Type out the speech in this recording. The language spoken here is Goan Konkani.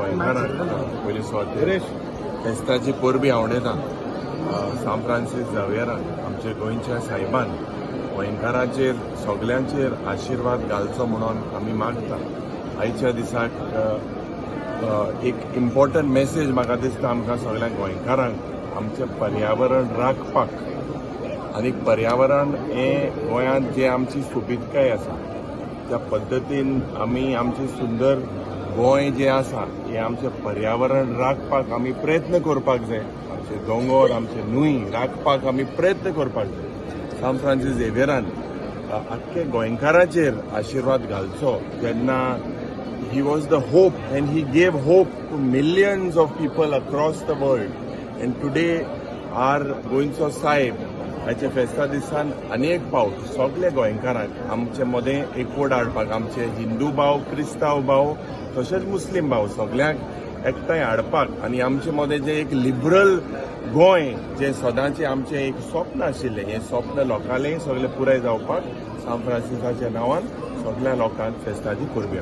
गोंयकारांक पयली सुवातेर फेस्ताची परबी आंवडेता. सांत फ्रांसीस झावियरान, आमच्या गोंयच्या साहेबान, गोंयकारांचेर सगल्यांचेर आशिर्वाद घालचो म्हणून आमी मागता. आयच्या दिसाक एक इम्पॉर्टंट मेसेज म्हाका दिसता, आमकां सगळ्या गोंयकारांक आमचें पर्यावरण राखपाक आनी पर्यावरण हें गोंयांत जें आमची सोबीतकाय आसा, त्या पद्दतीन आमी आमचें सुंदर गोंय जें आसा, हें आमचें पर्यावरण राखपाक आमी प्रयत्न करपाक जाय. आमचे दोंगोर, आमचे न्हंय राखपाक आमी प्रयत्न करपाक जाय. सांत फ्रांसीस झेवियरान आख्खे गोंयकाराचेर आशिर्वाद घालचो. जेन्ना he was the hope and he gave hope to millions of people across the world, and today our गोंयचो साहेब हाच्या फेस्ता दिसान अनेक फावट सगळे गोंयकारांक आमचे मदें एकवट हाडपाक, आमचे हिंदू भाव, क्रिस्तांव भाव, तशेंच मुस्लीम भाव, सगळ्यांक एकठांय हाडपाक आनी आमचे मदें जें एक लिबरल गोंय जें सदांचें आमचें एक स्वप्न आशिल्लें, हें स्वप्न लोकांलें सगळें पुराय जावपाक सांत फ्रांसिसाच्या नांवान सगळ्या लोकांक फेस्ताची परबी.